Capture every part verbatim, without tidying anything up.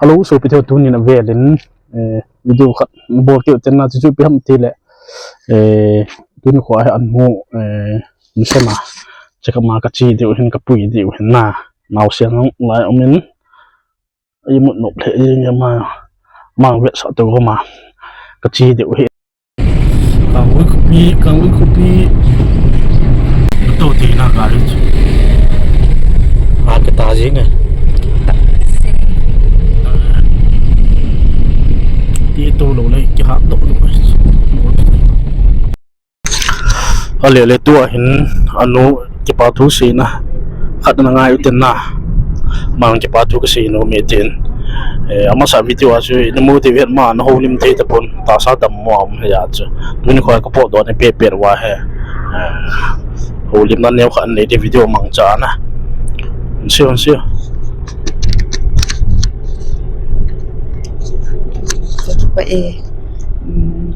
Hello, sopite ho, tunin avelin, eh, video khat bol kit u hitin na, chuchu ipi ham itile, eh, tuni kho a hi anu, eh, mission a check up a kache diu hin, kapui diu hin na, naosen jong lai umin, imut nop lheh jeng e, ama, ama vetsah tou ma, kache diu hi. Kangui khopi, Kangui khopi. Tou te na gari chu. Ha, kita jeng e. Ti tou lou le, kiha tou lou. Ale, ale, tua hin anu kipa thu seina khat na ngai u hitin na. Ama kipa thu kasei nom e tin. Eh, amasa video a chu namu diu ahi, ama na houlim thei tapon, tahsa dammo a um ahi a chu. Tuni kho a kapotdoh ni pehpeh uva hi. Eh, houlimna neo khat anei ding, video mangcha na. Hung se, hung se. Kakipah e, um,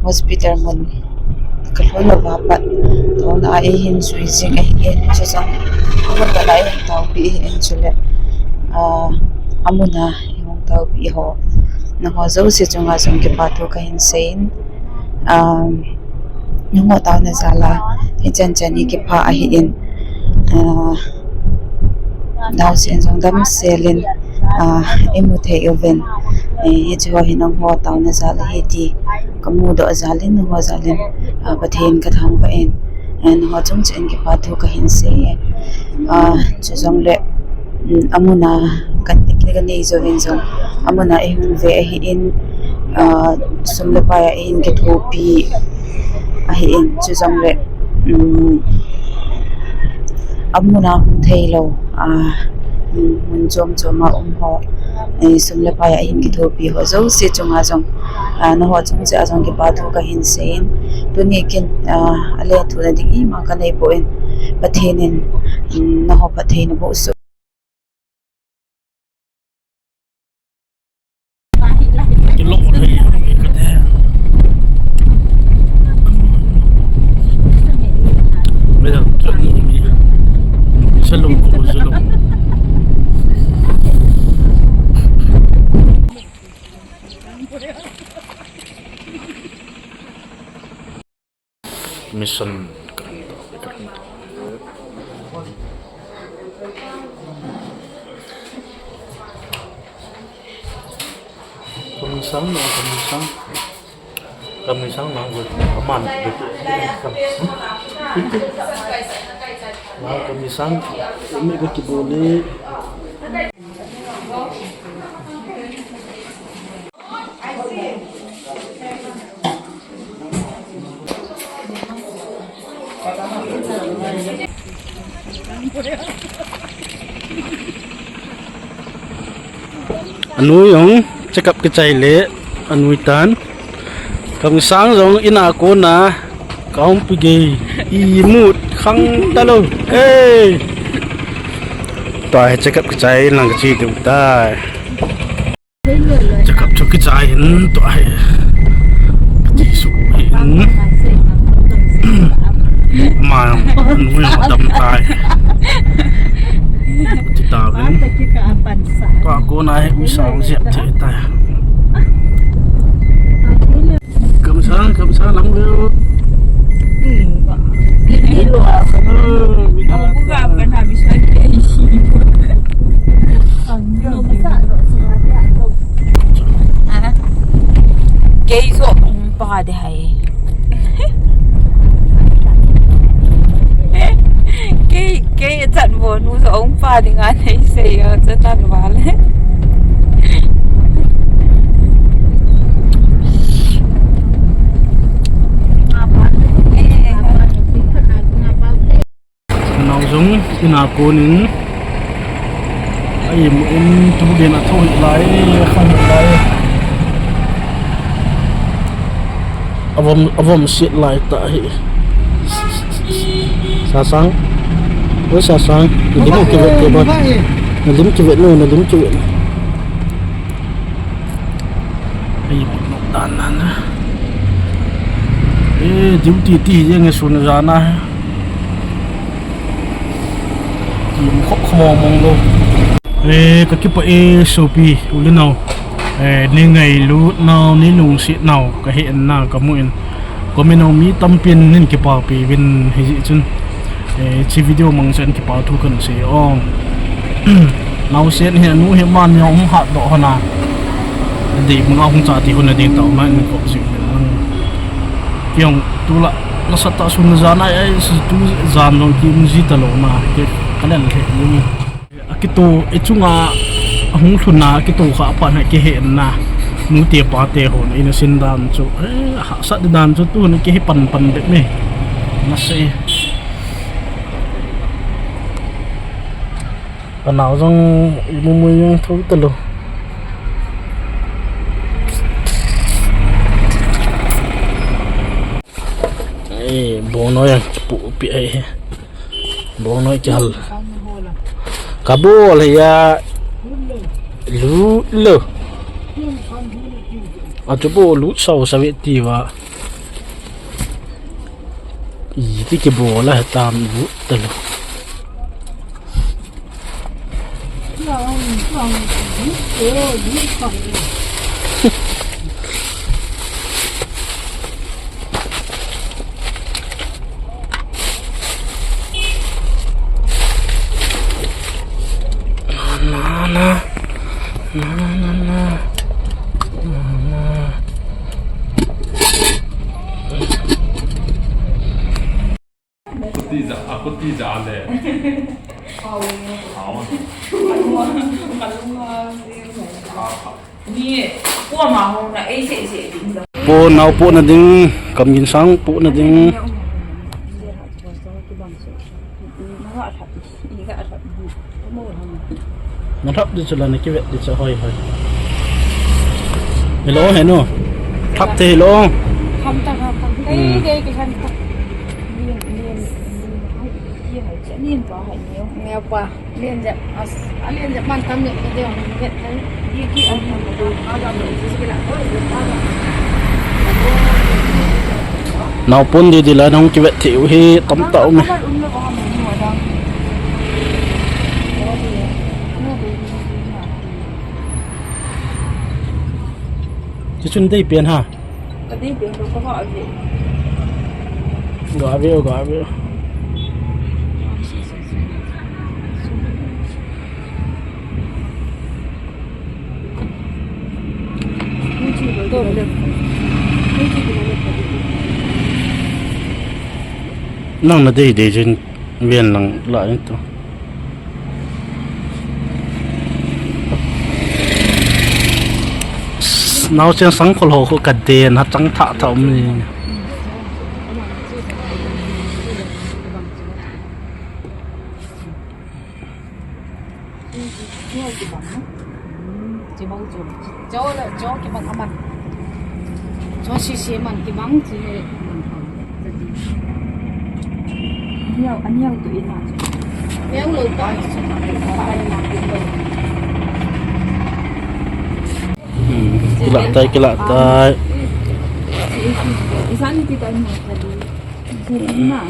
hospital mun kalhun uva pat, taona a eihin jui jing ahin, chujong amun tah a eihin taopi ahin, chule, ah, amun a eihung taopi ho, nangho jouse chunga jong kipa thu kahin seiyin, ah, nangho taona jal a hichan chan hi kipah ahin, ah, naosen jong damsel in, ah, imu thei uvin, eh, hiche ho hi nangho taona jal ahi ti kamudoh jal in, nangho jal in, ah, Pathen kathangvah in, eh, nangho chung cheh in kipa thu kahin sei e. Ah, chujongle, um, amun a ka, ka, kanei jouvin jong, amun a eihung ve ahin, ah, sum le pai a eihin kithopi ahin, chujongle, um, amun a hung theilou, ah, um, mun chom chom a um ho, eh, sum le pai a eihin kithopi ho jouse chunga jong, ah, nangho chung cheh a jong kipa thu kahin seiyin, tuni kin, ah, alethuhna ding ima kanei poi, Pathen in, um, nangho phatthei naboh sah. Mission. Kamisang, no, kamisang. Kamisang, no, good. Aman, good. Kamisang. Umi ko kibuli. Anu jong check up kichai le, anu tan. Kamisang jong in a kona kahung pi gei, imut khang talou. Hey. Tua hi check up kichai lang kache diu tai. Check up chu kichai in tua hi. Kache suh in. Ma jong, nu jong adam tai. Ti tauvin. Tua kona hi uisa jep thei tai. Kamsa, kamsa lang veu. Kei joh hung pa de hai. Kei, kei chan vo nu joh hung pa de ngan hei sei a, chan tan vale. Nau jong in a konin a imu in tu den a tho lai, a khang lai. Avom, avom sit lai ta hi. Sasang. Oi Sasang. Lim kivet ke ba. Lim kivet no, lim kivet. Ai, dan nan. Eh, duty ti jeng e sun jana. Kim khop khom mong lo. Eh, ka kipah e sopi, u le nao. Eh, nei ngailut nau, nei lungset nau, ka hehna ka mu in. Comment a mi tampin nei kipapi uvin hijeh chun. Eh, hiche video mangchan kipa thu kan sei ong. Naosen hi anu hi man hi hung hatdoh hon a. Dei mun a hung chate hon a ding tau ma in ko ji. Kei jong tulai nasatah a sun jan a, ai, si tu jan jong kimu ji talou na. Kei ka lel he jong. Akito, ichunga ahung lhun a, akito kha apan a kihehna. Nute pate hon, ina sin dan chu. Eh, hahsat dan chu tun kihe pan pan bep me. Nase. Ka nao jong imu mu jong tho talou. Eh, bongnoi jong kipu pi ai. Bongnoi kihal. Ka bol hi a. Lut lou. Achu bol lut sau sau ve ti va. Iti kibol a hetam lut talou. Na, na, na. Na, na, na, na. Na, na. Kuti ja, a kuti ja le. Hao. Hao. Ni, kuama hong na, ei, se, se, ding da. Po nao po na ding, kam ginsang po na ding. Na thap di chu la, na kivet di chu, hoi, hoi. Hello, hello. Thap te hello. Tham ta, tham ta. Hmm. Dei, dei, ki tham ta. Lien, lien, lien, lien, lien pa hai neo. Neo pa. Lien jep, as, a lien jep man tam jep, dei, dei, dei. Di ki an tham ta. Naopon di di la, nang kivet thei u hi tam tah um e. Chuchun dei pen ha. Ka dei pen ko ka va ve. Ga ve, ga ve. Nang na dei dei jin ven lang la in tu. Naosen sang khol ho khu ka den ha chang tha tha um ni. Cho, cho kibang aman. Cho sisi man kibang chi he. Niau, aniau tu ina. Niau lo ta. Hmm, kilah tai, kilah tai. Isan kita ni tadi. Ina.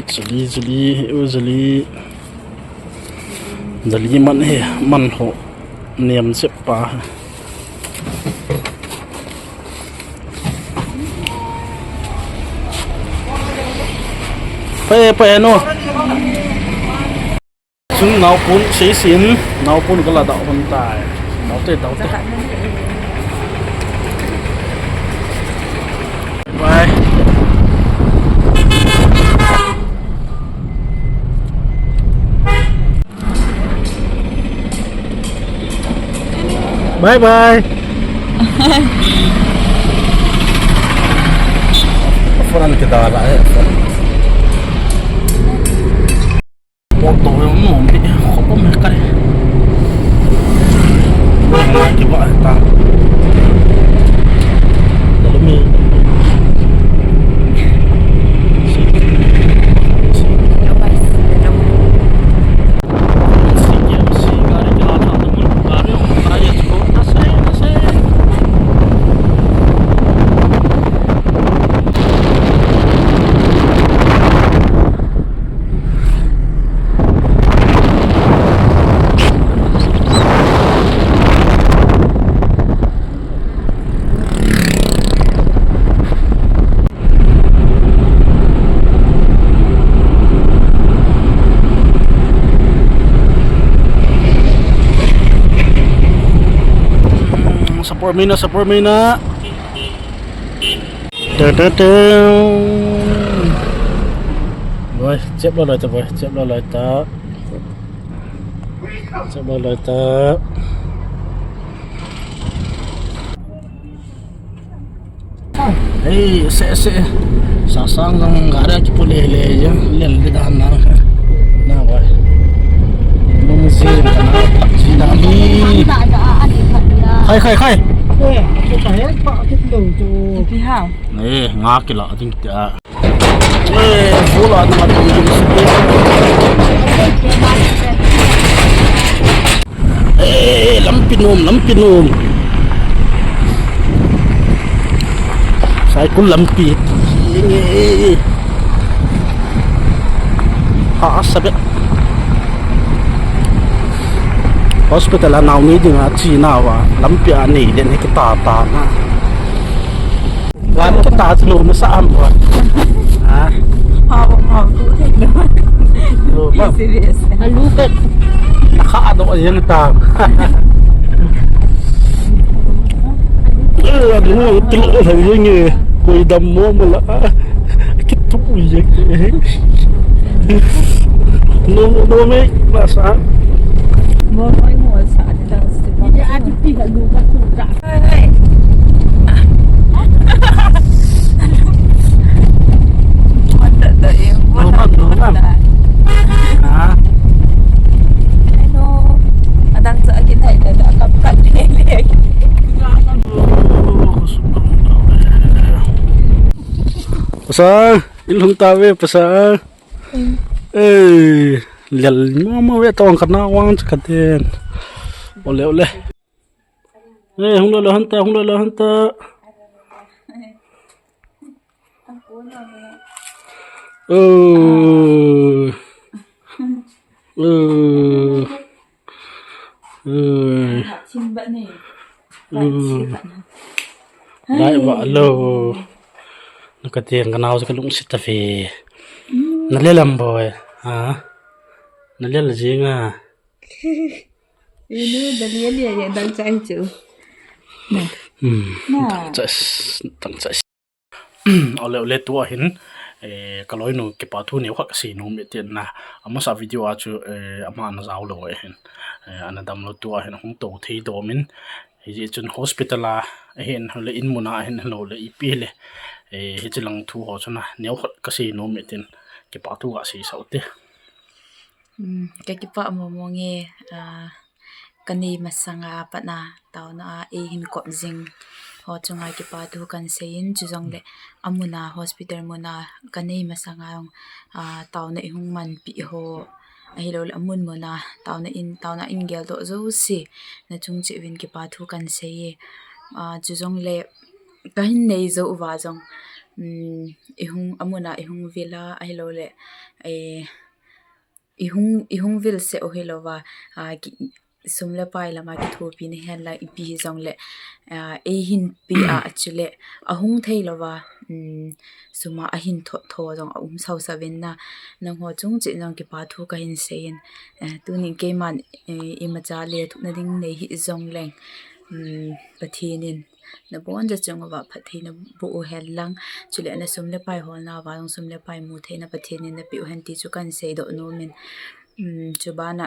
Jali, jali, he, o jali. Jali man he, man ho. Niam sep pa. Pa, pa, no. Chun naopon seisin, naopon kala da hon tai. Naote, naote. Bye. Bye bye. Phone an kidala e. Auto jong nom pi, khopom he kai. Ngai kiba ta. Lumi. Support mai na, support mai na. Ta ta ta. Boy, chep lo loi ta, boy, chep lo loi ta. Chep lo loi ta. Ei, se, se. Sasang jong gari a kipu le le jong, lel le dan na. Na, boy. Nung si jong kana, si dan ni. Khai, khai, khai. Eh, nga kila ding tia. Eh, pula na ma ding. Eh, lampi nom, lampi nom. Saikul lampi. Ha, sabe. Hospital a nao ni ding a chi nao a lampi a nei den he kita ta na. Gan ka ta chu lo na sa am ba. Ha. Ha, ha, ha. Lo ba. Serious. Alu ka. Kha do yang ta. Eh, alu tu lo thai yang e. Koi dam mo mo la. Kitu yang e. No, no me masa. Mo mo mo sa. Dia ada tiga luka tu. Pasal, ilhung ta ve, pasal. Eh, lel mo mo ve tong kana wang chakaten. Ole, ole. Eh, hung lo lo hanta, hung lo lo hanta. Oh. Oh. Oh. Lai va lo. Naka tiang ka nau ka lungsit ta ve. Na le lam boy. Ha? Na le la jinga. Inu, dali ali ya dang chai chu. Hmm. Dang chai, dang chai. Ole, ole, tua hin, eh, ka loinu kipa thu neo khat ka sei nom e tin na. Amasa video a chu, eh, ama ana jao lo e hin. Eh, ana dam lo tua hin hung to thei dom in. Hijeh chun hospital a hin le in muna hin lo le ipi le. Eh, hichi lang thu ho chu na neo khat ka sei nom e tin. Kipa thu ka sei sau te. Hmm, ka kipah mo mo nge, ah, ka nei masanga pat na taona a ei hin kop jing ho chunga kipa thu kan sei in, chujongle amuna hospital muna ka nei masanga jong, ah, taona i hung manpi ho ahilou le amun muna taona in, taona in geldoh jouse na chung cheh uvin kipa thu kan sei e. Ah, chujongle ka hin nei jou uva jong, um, i hung, amuna i hung vil a ahilou le, eh, i hung, i hung vil seh u hilou va, ah, ki, sum le pai lama kithopi na hen lang ipi hijongle, ah, ei hin pe a chule ahung thei lou va, um, suma ahin thot tho jong aum sau sau vin na, nangho chung cheh jong kipa thu ka hin sei in, eh, tunin keiman, eh, imacha lethuhna ding nei hih jongleng, um, Pathen in naboncha chung uva phatthei naboh u hen lang, chule na sum le pai holna uva jong sum le pai mu theina Pathen in napeh u hen ti chu kan seidoh nom in, um, chubana,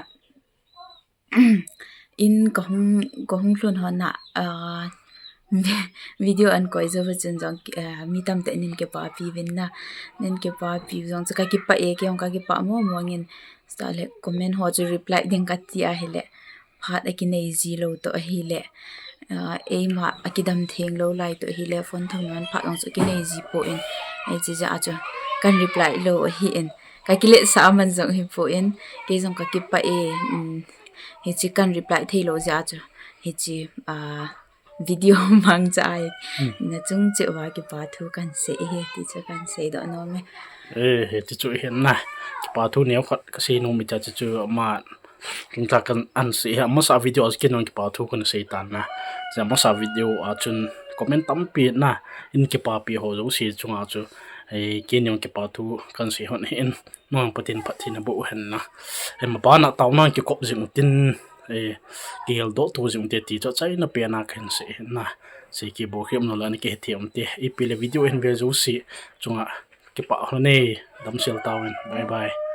in ka hung, ka hung lhun hon a, ah, video an koi jou chun jong, ah, mi tamtah in nin kipapi uvin na, nin kipapi u jong chu ka kipah e, kei jong ka kipah mo mo ngin, chule comment ho chu reply ding ka ti ahile, phat akinei ji lou toh ahile, ah, eima akidam theng lou lai toh ahile, phone thom man phat jong chu akinei ji poi, hiche jeh a chu kan reply lou ahin, ka kiletsah a man jong hipoi, kei jong ka kipah e, um, hiche kan reply thei lou jeh a chu, hiche, ah, video mangcha a, hmm, na chung cheh uva kipa thu kan sei e, ti chu kan seidoh nom e. Eh, hiti chu hin na. Kipa thu neo khat ka sei nom e tia chu chu ama King ta kan an sei hi, amasa video a chu kei jong kipa thu kan sei tan na. Chu amasa video a chun comment tampi na, in kipapi ho jouse chunga chu, eh, kei jong kipa thu kan sei hon hin, nang Pathen phatthei naboh u hen na. Eh, mabana taona kikop jing u tin, eh, kigeldoh to jing ute ti chu achaina pen a kahin sei na. Sei kibol kit nom lou le ana kihethem ute. Ipi le video hin ve jouse chunga kipah lhon e, damsel tauvin. Bye bye.